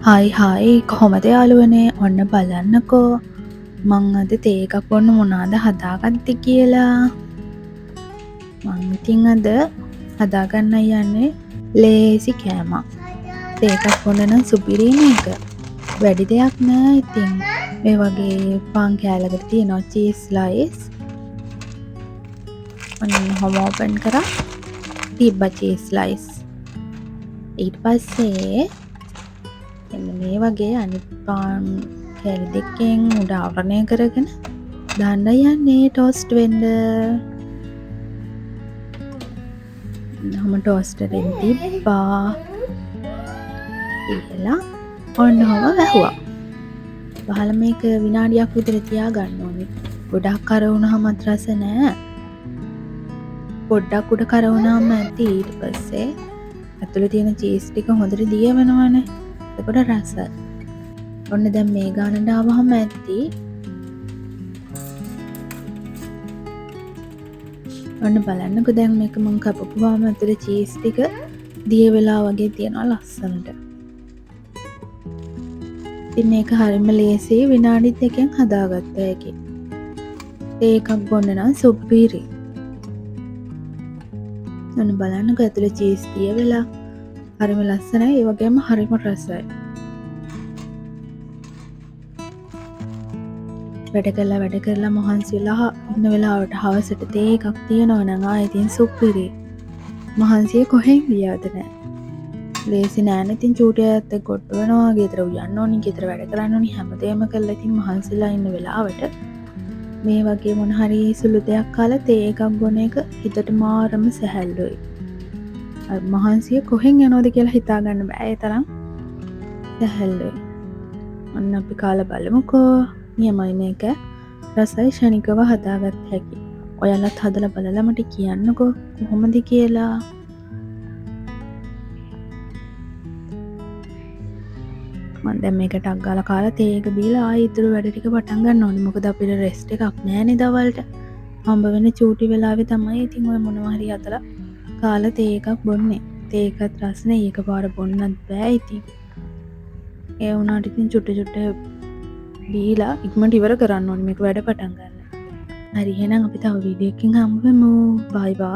Hi hi, කොහොමද යාළුවනේ? ඔන්න බලන්නකෝ මං අද තේ එකක් බොන්න මොනවද හදාගත්තේ කියලා. මං ඉතින් අද හදාගන්න යන්නේ ලේසි කෑමක්. තේ එකක් බොන්න නම් සුපිරිම එක. වැඩි දෙයක් නෑ ඉතින්. මේ වගේ පාන් කෑල්ලකට තියෙනවා චීස් ස්ලයිස්. ඔන්න ඔහොම ඕපන් කරා තිබ්බා චීස් ස්ලයිස්. ඊට පස්සේ එන්න මේ වගේ අනිත් පාන් කෑලි දෙකෙන් උඩ ආවරණය කරගෙන දාන්න යන්නේ ටෝස්ට් වෙන්න. ඔහොම ටෝස්ටරෙන් තිබ්බා. ඊළඟ ඔන්න ඔහොම වැහුවා. වහලා මේක විනාඩියක් විතර තියාගන්න ඕනේ. ගොඩක් කර වුණාමත් රස නෑ. පොඩ්ඩක් උඩ කර වුණාම ඇති. ඊට පස්සේ ඇතුලේ තියෙන චීස් ටික හොඳට දිය වෙනවනේ. එතකොට රස. ඔන්න දැන් මේ ගානට ආවහම ඇති. ඔන්න බලන්නකෝ දැන් මේක මං කපපුවාම ඇතුලේ චීස් ටික දිය වෙලා වගේ තියෙනවා ලස්සනට. ඉතින් මේක හරිම ලේසි, විනාඩි දෙකෙන් හදාගත්ත හැකි. තේ එකක් බොන්න නම් සුපිරි. ඔන්න බලන්නකෝ ඇතුලේ චීස් දිය වෙලා හරිම ලස්සනයි, ඒ වගේම හරිම රසයි. වැඩ කරලා වැඩ කරලා මහන්සි වෙලා ඉන්න වෙලාවට හවසට තේ එකක් තියෙනවා නම් ආයෙ ඉතින් සුපිරි. මහන්සිය කොහෙන් ගියාද නෑ. ලේසි නෑනේ ඉතින් චූටි අයත් එක්ක කොට්ටු වෙනවා, ගෙදර උයන්න ඕනි, ගෙදර වැඩ කරන්න ඕනි, හැමදේම කරලා ඉතින් මහන්සිලා ඉන්න වෙලාවට මේ වගේ මොන හරි සුළු දෙයක් කාලා තේ එකක් බොන එක හිතට මාරම සැහැල්ලුයි. අර මහන්සිය කොහෙන් යනවද කියලා හිතා ගන්න බෑ, ඒ තරම් සැහැල්ලුයි. ඔන්න අපි කාලා බලමුකෝ. නියමයි මේක. රසයි, ක්ෂණිකව හදාගත්ත හැකි. ඔයාලත් හදලා බලලා මට කියන්නකෝ කොහොමද කියලා. මං දැන් මේක ටක් ගාලා කාලා තේ එක බීලා ආයෙ ඉතුරු වැඩ ටික පටන් ගන්න ඕනේ. මොකද අපිට රෙස්ට් එකක් නෑනේ දවල්ට. හම්බ වෙන චූටි වෙලාවේ තමයි ඉතින් ඔය මොනවා හරි හදලා කාලා තේ එකක් බොන්නේ. තේ එකත් රසනේ, එකපාර බොන්නත් බෑ ඉතින්. ඒ වුණාට ඉතින් චුට්ට චුට්ට බීලා ඉක්මනට ඉවර කරන්න ඕනේ මේක වැඩ පටන් ගන්න. හරි, එහෙනම් අපි තව වීඩියෝ එකකින් හම්බ වෙමු. බයි බයි.